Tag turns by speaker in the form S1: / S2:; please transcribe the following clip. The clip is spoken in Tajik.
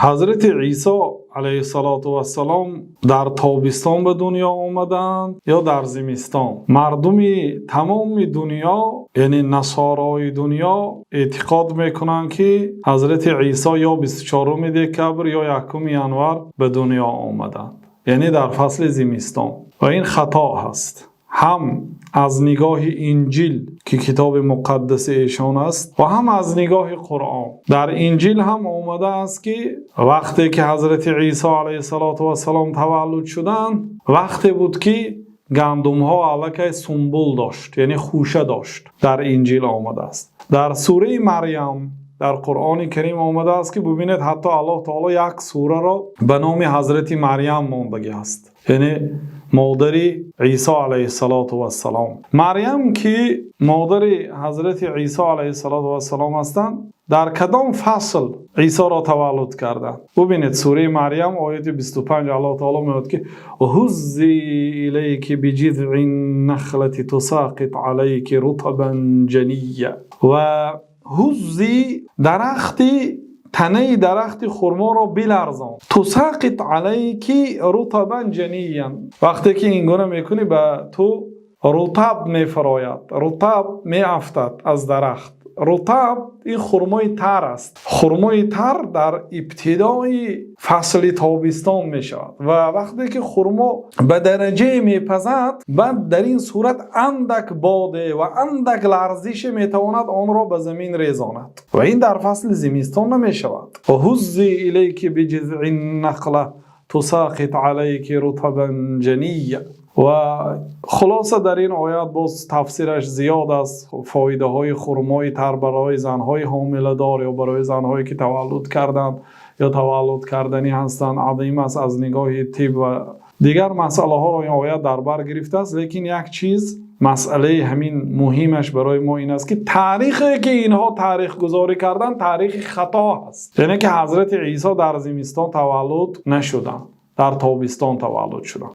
S1: Ҳазрати Исо алайҳиссалом дар тобистон ба дунё омаданд ё дар зимистон? Мардуми тамоми дунё, яъне насорои дунё, эътиқод мекунанд, ки Ҳазрати Исо ё 24 декабр ё 1 январ ба дунё омаданд, яъне дар фасли зимистон, ва ин хато аст ҳам аз нигоҳи Инҷил, ки китоби муқаддаси эшон аст, ва ҳам аз нигоҳи Қуръон. Дар Инҷил ҳам омадааст, ки вақте ки Ҳазрати Исо алайҳиссалом таваллуд шуданд, вақте буд, ки гандумҳо аллакай сунбул дошт, яъне хӯша дошт. Дар Инҷил омадааст. Дар сураи Марям дар Қуръони Карим омадааст, ки бубинед, ҳатто Аллоҳи таъоло як сураро ба номи Ҳазрати Марям номгузорӣ кардааст, яъне модари Исо алайҳиссалом. Марям, ки модари Ҳазрати Исо алайҳиссалом ҳастанд, дар кадом фасл Исоро таваллуд карданд? Бубинед, сураи Марям, ояти 25, Аллоҳи таъоло мегӯяд, ки وهزي إليك بجذع النخلة تساقط عليك رطبا جنيا. Ва هزي, дарахти, танаи дарахти хурморо биларзон. تساقط عليك رطبا جنيا. Вақте ки ин гуна мекунӣ, ба ту рутаб мефарояд, рутаб меафтад аз дарахт. Рутаб ин хурмои тар аст. Хурмои тар дар ибтидои фасли тобистон мешавад ва вақте ки хурмо ба дараҷае мепазад, баъд дар ин сурат андак боде ва андак ларзише метавонад онро ба замин резонад ва ин дар фасли зимистон намешавад. وهزي إليك بجذع النخلة تساقط عليك رطبا جنيا. Ва хулоса, дар ин оят боз тафсираш зиёд аст. Фоидаҳои хурмои тар барои занҳои ҳомиладор ё барои занҳое ки таваллуд карданд ё таваллуд карданӣ ҳастанд, азим аст аз нигоҳи тиб ва дигар масъалаҳоро ин оят дар бар гирифтааст. Лекин як чиз, масъалаи ҳамин муҳимаш барои мо ин аст, ки таърихе ки инҳо таърихгузорӣ карданд, таърихи хато аст, яъне ки Ҳазрати Исо дар зимистон таваллуд нашуданд, дар тобистон таваллуд шуданд.